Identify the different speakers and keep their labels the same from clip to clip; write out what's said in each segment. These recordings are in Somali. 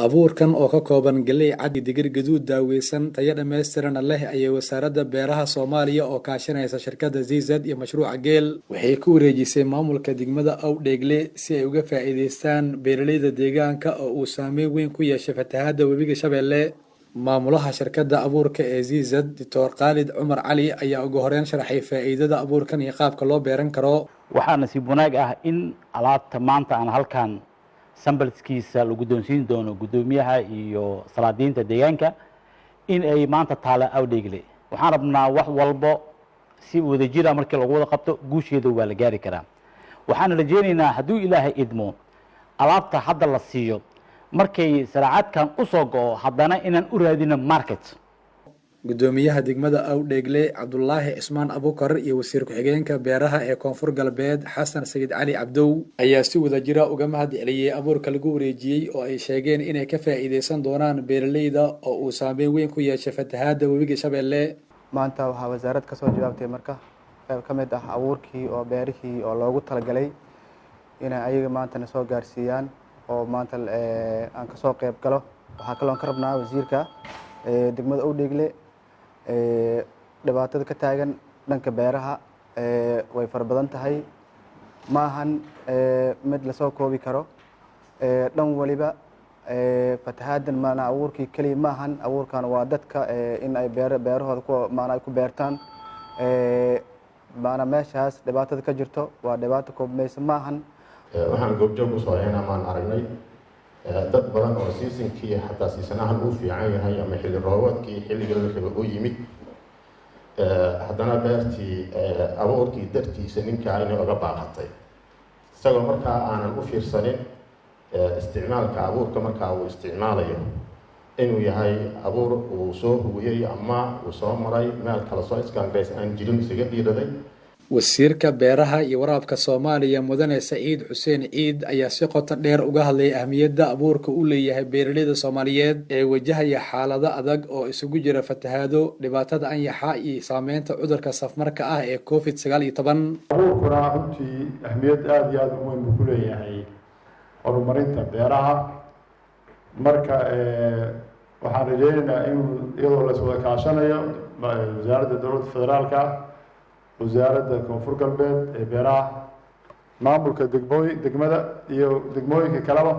Speaker 1: Abuurkan oo ka kooban galley cad iyo digir gaduud daaweysan tayo dhammaystiranna leh ayay Wasaaradda Beeraha Soomaaliya oo kaashanaysa shirkadda GIZ iyo mashruuca GEEL waxay ku wareejisay maamulka degmada Awdheegle si ay uga faa'iidaystaan beeraleyda deegaanka oo uu saameyn weyn ku yeeshay fatahaadda webiga Shabeelle. Maamulaha shirkadda abuurka ee GIZ, Doctor Khaalid Cumar Cali, ayaa ugu horeyn sharaxay faa'iidada abuurkan iyo qaabka loo beeran karo.
Speaker 2: Waxaa nasiib wanaag ah in alaabta maanta aan halkan sampleskiisa la guddoonsiin doono guddoomiyaha iyo salaadiinta deegaanka in ay maanta taala Awdheegle. Waxaan rabnaa wax walbo si wadajira markii lagu wada qabto, guusheeda waa la gaari karaa. Waxaan rajaynaynaa, hadduu Ilaahay idmo, alaabta hadda la siiyo markay saraacadkan usoo go'o, haddana inaan u raadino market.
Speaker 1: Guddoomiyaha degmada Awdheegle, Cabdulaahi Cismaan Abukar, iyo wasiir ku-xigeenka beeraha ee Koonfur Galbeed, Xasan Sayid Cali Cabdow, ayaa si wadajira uga mahad celiyey abuurka lagu wareejiyey oo ay sheegeen inay ka faa'iidaysan doonaan beeraleyda oo uu saameyn weyn ku yeeshay fatahaadda webiga Shabeelle.
Speaker 3: Maanta waxaa wasaarad ka soo jawaabtay marka qayb ka mid ah abuurkii oo beerihii oo loogu talagalay inay ayaga maantana soo gaarsiiyaan oo maanta aan kasoo qayb galo. Waxaa kaloon ka rabnaa wasiirka degmada Awdheegle dhibaatada ka taagan dhanka beeraha way fara badan tahay, ma ahan mid lasoo koobi karo. Dhan waliba fatahaaddan maanaa abuurkii keliya ma ahan. Abuurkan waa dadka in ay beer beerahooda ku maanaa ay ku beertaan. Maanaa meeshaas dhibaatada ka jirto waa dhibaato koobmaysa ma ahan.
Speaker 4: Waxaan goobjoog usoo ahayn amaan aragnay dad badan oo seasonkii, xataa seasonahan uu fiican yahay ama xilli roobaadkii, xilligii la raba u yimid, haddana beertii abuurkii dartiisa ninkaa inay oga baaqatay, isagoo markaa aanan u fiirsanin isticmaalka abuurka markaa uu isticmaalayo inuu yahay abuur uu soo hubiyey ama uu soo maray meel kale, soo iskangays aan jirin, isaga dhiiraday.
Speaker 1: Wasiirka Beeraha iyo Waraabka Soomaaliya, Mudane Saciid Xuseen Ciid, ayaa si qoto dheer uga hadlay ahmiyadda abuurka u leeyahay beeraleyda Soomaaliyeed ee wajahaya xaalado adag oo isugu jira fatahaado, dhibaatada anyaxa iyo saameynta cudurka safmarka ah ee COVID-19.
Speaker 5: Abuurkuna runtii ahmiyad aada iyo aada u weyn buu ku leeyahay horumarinta beeraha. Marka waxaan rajeynaynaa inuu iyadoo la iswada kaashanayo wasaaradda dowladda federaalka, Wasaaradda Koonfur Galbeed ee beeraha, maamulka degmooy degmada iyo degmooyinka kaleba,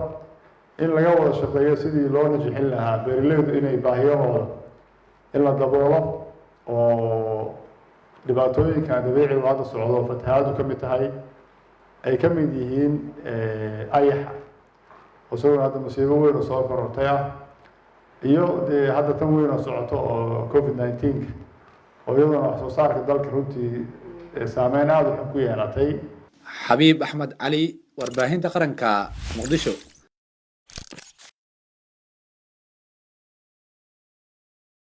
Speaker 5: in laga wada shaqeeyo sidii loo najixin lahaa beeraleydu inay baahiyahooda in la daboolo oo dhibaatooyinkan dabiicigu hadda socdo, fatahaadu ka mid tahay, ay ka mid yihiin ayaxa isagoo hadda masiibo weyn oo soo korortay ah, iyo dee hadda tan weyn oo socoto oo COVID-19-ka oo iyaduna wax soo saarka dalka runtii saameyn aada u xun ku yeelatay.
Speaker 1: Xabiib Axmed Cali, Warbaahinta Qaranka, Muqdisho.